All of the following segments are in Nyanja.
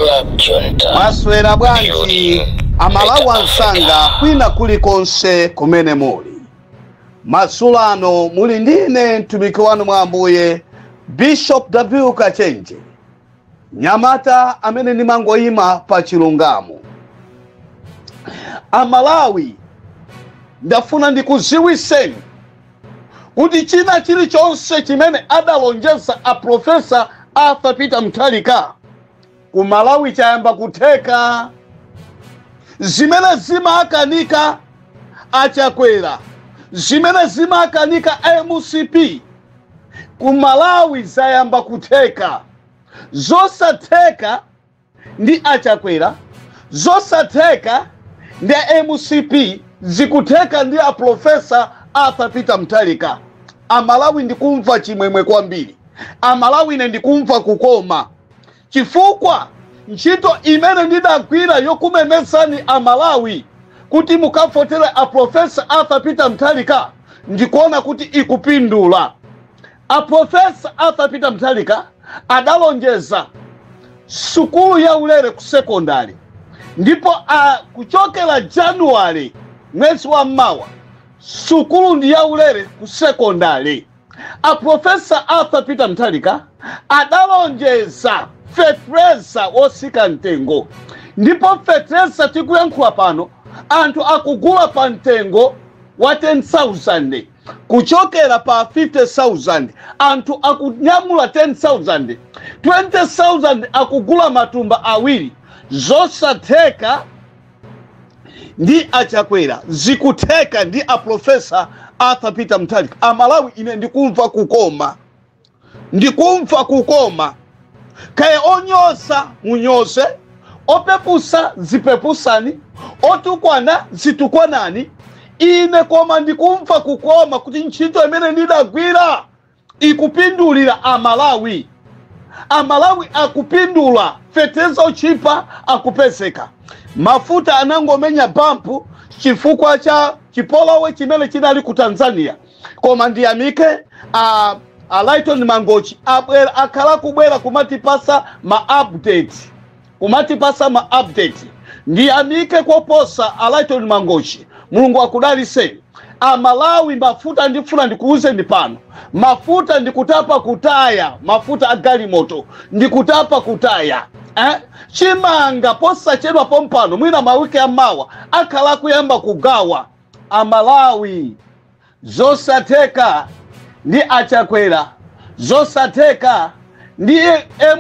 Club Junta. Mwaswera bwanji Amalawi ansanga kwina kulikonse kumene muli? Madzulo ano muli ndine mtumiki wanu mwa Ambuye, Bishop W Kachenje, nyamata amene ndimangoyima pa chilungamo. Amalawi, ndafuna ndikuziwiseni kuti china chilichonse chimene adalonjeza a Professor Arthur Peter Mutharika ku Malawi chayamba kutheka. Zimene zimakanika Achakwera, zimene zimakanika MCP, ku Malawi zayamba kutheka. Zosatheka ndi Achakwera, zosatheka ndi MCP, zikutheka ndi a Professor Arthur Peter Mutharika. Amalawi, ndikumva chimwemwe kwambiri. Amalawi, ine ndikumva kukoma chifukwa ntchito imene ndidagwira yokumemezani Amalawi kuti mukavotere a Professor Arthur Peter Mutharika, ndikuona kuti ikupindula. A Professor Arthur Peter Mutharika adalonjeza sukulu ya ulere ku sekondari, ndipo kuchokera Januwale mwezi wa mmawa sukulu ndi ya ulere ku sekondari. A Professor Arthur Peter Mutharika adalonjeza fetereza wosika mtengo, ndipo fetereza tikuyankhula pano anthu akugula pa mtengo wa 10,000 kuchokera pa 50,000. Anthu akunyamula 10,000, 20,000, akugula matumba awiri. Zosatheka ndi Achakwera zikutheka ndi a Professor Arthur Peter Mutharika. Amalawi, ine ndikumva kukoma, ndikumva kukoma. Kaya onyoza munyoze, opepusa zipepusani, otukwana zitukwanani, ine koma ndikumva kukoma kuti ntchito imene ndidagwira ikupindulira Amalawi. Amalawi akupindula, fetereza ochipa akupezeka, mafuta anangomenya bump chifukwa cha chipolowe chimene chinali ku Tanzania. Koma ndiyamike a Lighton Mangochi, abwera, akhala kubwera kumatipasa ma update, kumatipasa ma update. Ndiyamike koposa a Lighton Mangochi, Mulungu akudaliseni. Amalawi, mafuta ndifuna ndikuuzeni pano, mafuta ndikutapa kutaya, mafuta a galimoto ndikutapa kutaya, eh? Chimanga posachedwa pompano, mwina mawiki amawa, akhala kuyamba kugawa. Amalawi, zosatheka ndi Achakwera, zosatheka ndi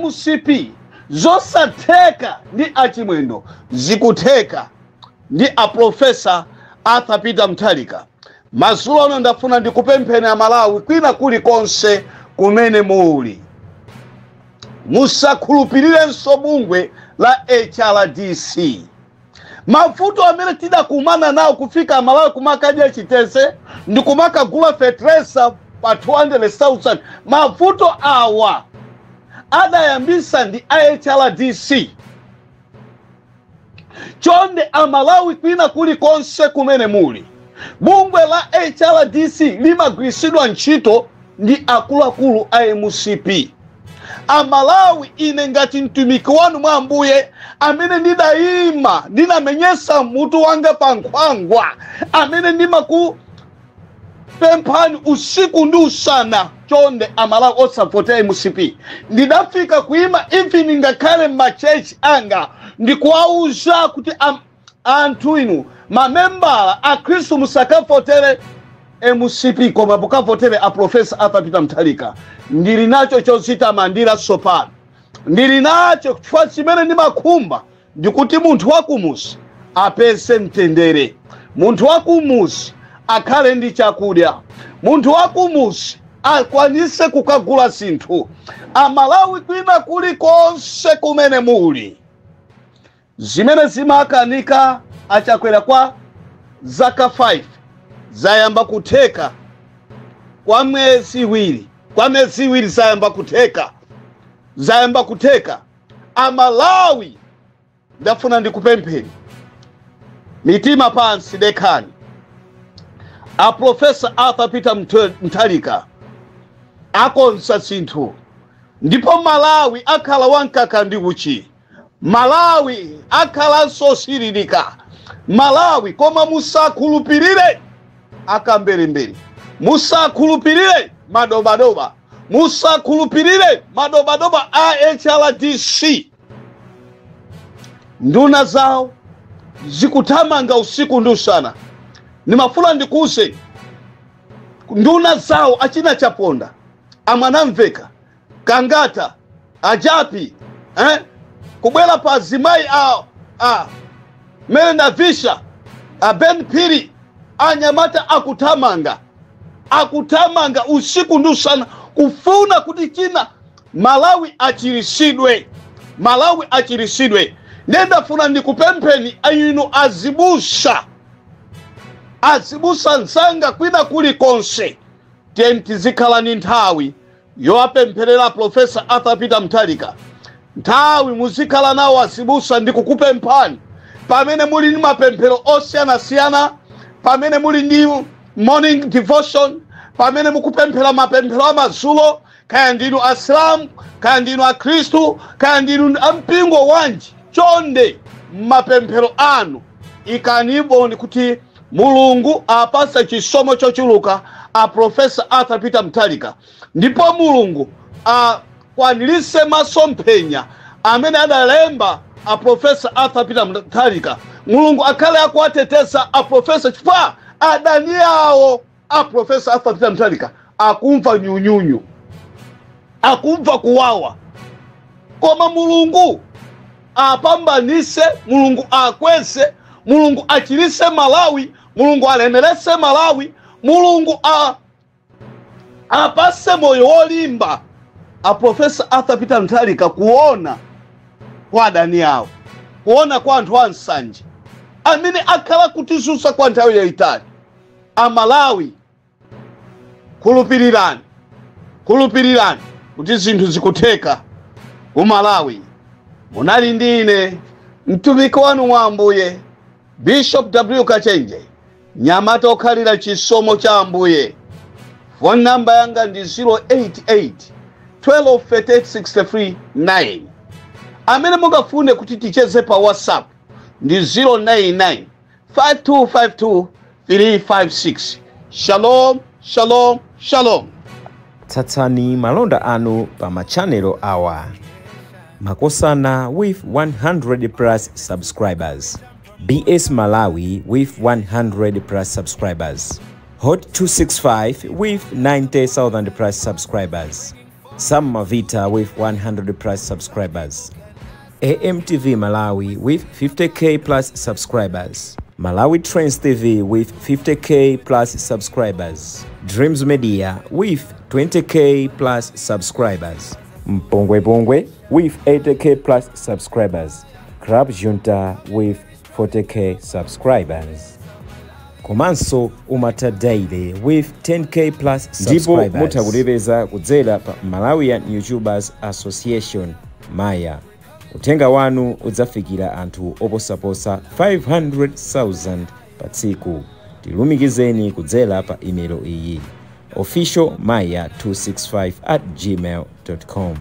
MCP, zosatheka ndi Achimwendo, zikutheka ndi a Professor Arthur Peter Mutharika. Madzulo ano ndafuna ndikupempheni Amalawi kwina kulikonse kumene muli, musakhulupirirenso bungwe la HRDC. Mavuto amene tidakumana nawo kufika Amalawi kumakadya chiteze ndi kumakagula fetereza pa 200,000, mavuto awa adayambisa ndi HRDC. Chonde Amalawi kwina kulikonse kumene muli, bungwe la HRDC limagwiritsidwa ntchito ndi akuluakulu a MCP. Amalawi, ine ngati mtumiki wanu mwa Ambuye amene ndidayima, ndinamenyesa mutu wanga pa nkhwangwa, amene ndimakupemphani usiku ndi usana, chonde Amalawi, osavotera MCP. Ndidafika kuima even ngakhale m'ma church anga ndikuwauza kuti anthu inu mamembala Akhristu, musakavotere MCP koma mukavotere a Professor Arthur Peter Mutharika. Ndili nacho chozitamandira tsopano, ndili nacho chifukwa chimene ndimakhumba ndikuti munthu wakumuzi apeze mtendere, munthu wakumuzi akhale ndi chakudya, munthu wakumuzi akwanise kukagula zinthu. Amalawi kwina kulikonse kumene muli, zimene zimakanika Achakwera kwa zaka 5 zayamba kutheka kwa mwezi iwiri, kwa mwezi iwiri zayamba kutheka, zayamba kutheka. Amalawi, ndafuna ndikupempheni, mitima pansi, dekhani. A Professor Arthur Peter Mutharika akonza zinthu ndipo Malawi akhala wamkaka ndi uchi. Malawi akhalanso osiririka Malawi. Koma musakhulupirire akamberembere, musakhulupirire madobadoba, musakhulupirire madobadoba a HRDC. Nduna zawo zikuthamanga usiku ndi usana. Nimafuna ndikuze nduna zawo achina Chaponda, amwanamveka, Kangata, Ajapi, kubwera pa azimayi a Mary Navisha, a Ben Phiri, anyamata akuthamanga, akuthamanga usiku ndi usana kufuna kuti china Malawi achirisidwe, Malawi achirisidwe. Ndendafuna ndikupempheni inu azibusa, azibusa nzanga kwina kulikonse, tiyeni tizikhala ni nthawi yowapempherera Professor Arthur Peter Mutharika. Nthawi muzikhala nawo azibusa, ndikukupemphani pamene muli ndi mapemphero osiyanasiyana, pamene muli ndi morning devotion, pamene mukupemphera mapemphero amadzulo, kaya ndinu Asilamu, kaya ndinu Akhristu, kaya ndinu ampingo wanji, chonde mapemphero anu ikaniboni kuti Mulungu apase chisomo chochuluka a Professor Arthur Peter Mutharika, ndipo Mulungu akwanirise masomphenya amene adalemba a Professor Arthur Peter Mutharika. Mulungu akhale akuwateteza a Professor, chifukwa adani awo a Professor Arthur Peter Mutharika akumva nyunyunyu, akumva kuwawa. Koma Mulungu apambanise, Mulungu akweze, Mulungu achirise Malawi, Mulungu alemerese Malawi, Mulungu apase moyo wolimba a Professor Arthur Peter Mutharika kuona kwa adani awo, kuona kwa anthu ansanje amene akhala kutisusa kwa nthawi yayitali. Amalawi, khulupirirani, khulupirirani kuti zinthu zikutheka ku Malawi. Munali ndi ine mtumiki wanu wa Ambuye, Bishop W Kachenje, nyamata okhalira chisomo cha Ambuye. Phone number yanga ndi 088 12 38 63 9. Amene mungafune kuti ticheze pa WhatsApp ndi 099 5252 356. Shalom, shalom, shalom. Tsatsani malonda anu pa machanelo awa: Makosana with 100 plus subscribers, BS Malawi with 100 plus subscribers, Hot 265 with 90,000 plus subscribers, Sam Mavita with 100 plus subscribers, AMTV Malawi with 50K plus subscribers, Malawi Trends TV with 50K plus subscribers, Dreams Media with 20K plus subscribers, Mpongwe Pongwe with 80K plus subscribers, Club Junta with 40K subscribers, komanso Umata Daily with 10K plus subscribers. Ndipo mutha kutipeza kudzera pa Malawian YouTubers Association, Maya. Uthenga wanu udzafikira anthu oposaposa 500,000 pa tsiku. Tilumikizeni kudzera pa imelo iyi: officialmaya265@gmail.com.